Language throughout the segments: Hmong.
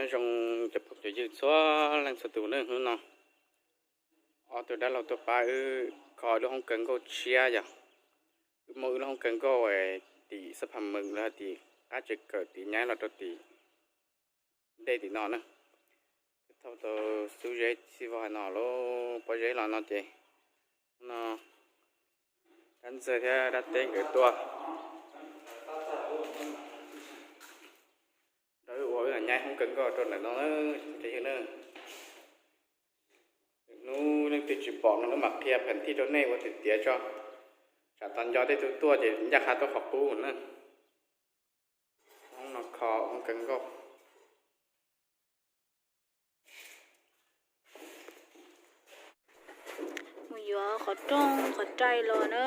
Nyob zoo cov phooj cov ywg txhua leej txhua tus na, hnub no ob tug dab laug tuaj pab wb kho lub hoob kaw nkauj tshiab yog. Wb muaj wb lub hoob kaw nkauj tim xab pha mws los tim qab tsev kawm tim nyab los rau tim ntej tim no na. Thauj tau xub zeb xib vog no lub pob zeb los no ces no dab ntxawg thiab dab teb nkawd tuaj rau wb ua wb nyab hoob kaw nkauj rau ntawm no na. Hnub leej twg tsis pom no wb mam qhia pheem thij rau nej ua tiag tiag tso, tsam tau nco tej tug tuaj ces ncaj qha tuaj qhov qub na. Hoob no kho hoob kaw nkauj. Mus yuav qhov rooj qhov rais los na.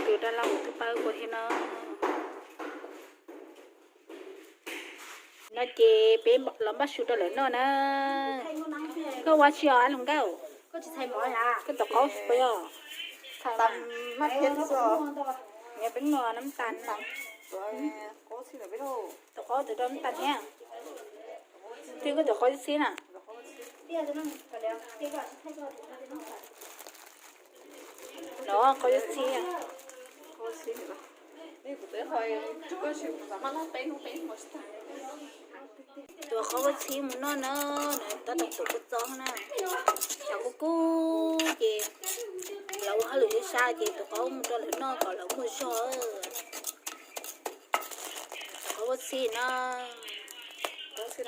Tus dab laug twb pab ua thiab no. No ces peb los npaj su rau lawv noj na. Koj ua tsi os Hluas Nkauj? Koj tus qaub puas yog? Nyob peb nua nab tas. Tus qaub tus rau nab tas thiab. Twb koj tus qaub txhib na. No qaub txhib. Tus qaub txhib mus noj na, nws tab tom tus kua txob na. Tshav kub kub ces lawv ua hauj lwm sab sab ces tus qaub mus rau lawv noj kom lawv muaj zog. Tus qaub txhib na. Qaub txhib,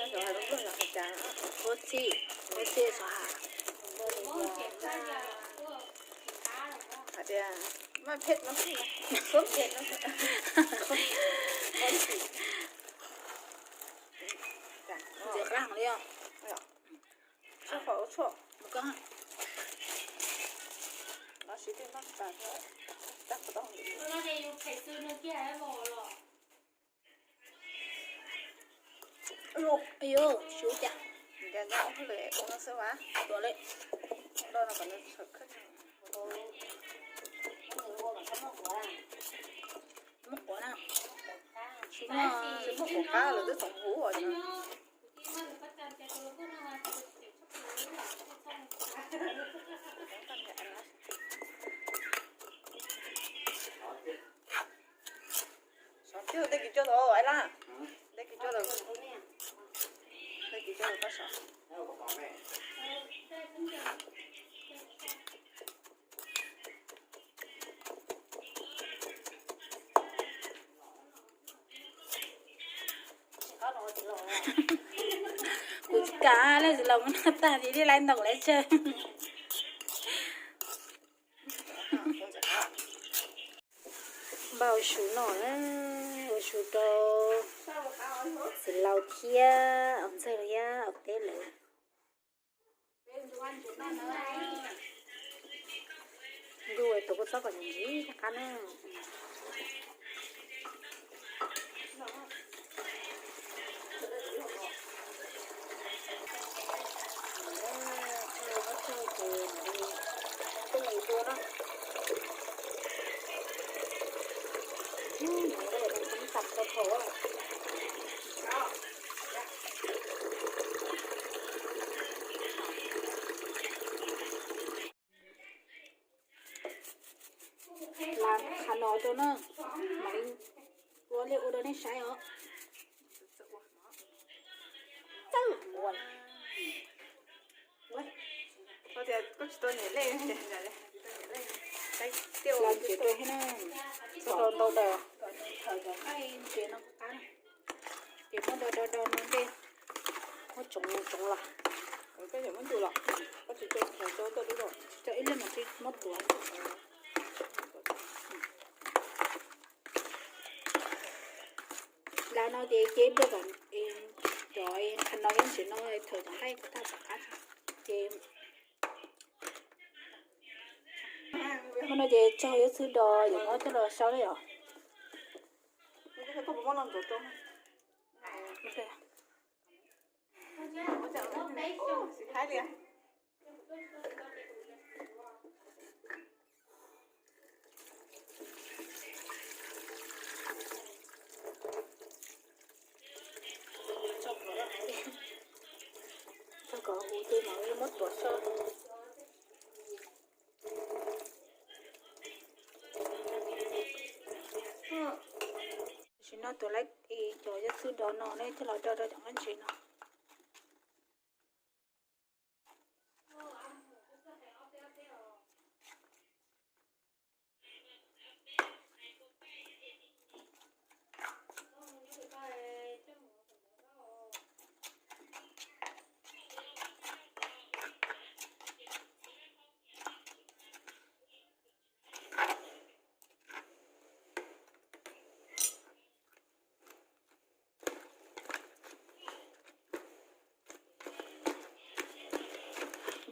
qaub txhib sov ha. Hais tias maj phem no, suab phem no. Ntxiv qab heev li os. Tshuaj qhov tshuaj. Mus koj. Los siv tej maj tas, tag tau. Ayu, sub cas. Nkawd nyob ua hauj lwm ua no xwb mas. Tuav li. Ua no kom nws sawv khawb. Muab quav na. Tsis muaj, tsis muaj quav qab lawv twb txhoov huv os. Sov kiag tej kis coj tau Aib Laj. Tej kis coj tau, tej kis coj tau koj sov. Kuv tsis kam, leej txiv laus muab noj tag ces li laiv ntaus laiv tsawg. Npaj ua su noj na, ua su rau txiv laus thiab aus ntxawg thiab aus teb lawm. Ntuj, tus kua txob kom ntxiv qab na. Qha no rau na, mam li ua liaj ua rau nej saib os. Txawj ua. Los ntxiv rau thiab na, txhob rau ntau daws. Ces muab do do do no ntej, muab tsoov tsoov los. Tsis tso ib leeg mas tsis muab tuav. Las no ces cia ib pliag kom cov qha no ib ntsis no thawm tom nqaij kom tag tom qab ces Hmo no ces tsaug yuav txhwb do yuav muab coj los sau na yom. Txog kom huv ces mam li muab tuav sau. Tam sim no tuav lawm cov yaj xwb do no nej thiaj los do rau cov nqaij ntses no.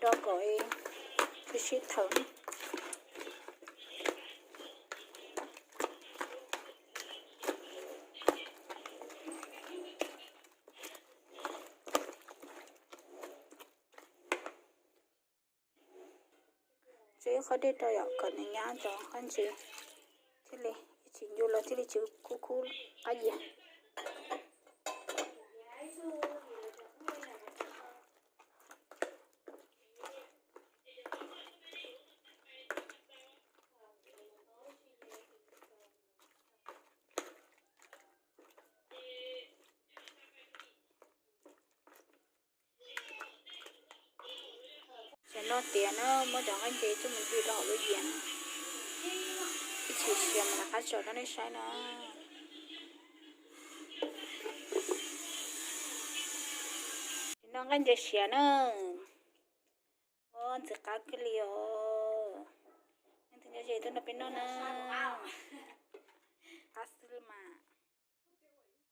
Do kom sib sib thawm. Tso ib qho dej rau yom kom nws nyab cov nqaij ntses thiaj li tsis ncu los thiaj li tsis khub khub qab yias. Tam no tiav na, muab cov nqaij ntses coj mus ncw rau hauv lub yias na. Ib chim siav mas rov qab tso rau nej saib no. Tam no nqaij ntses siav na. Ua ntxim qab kiag li os. Leej twg nyob ze tuaj nrog peb noj na.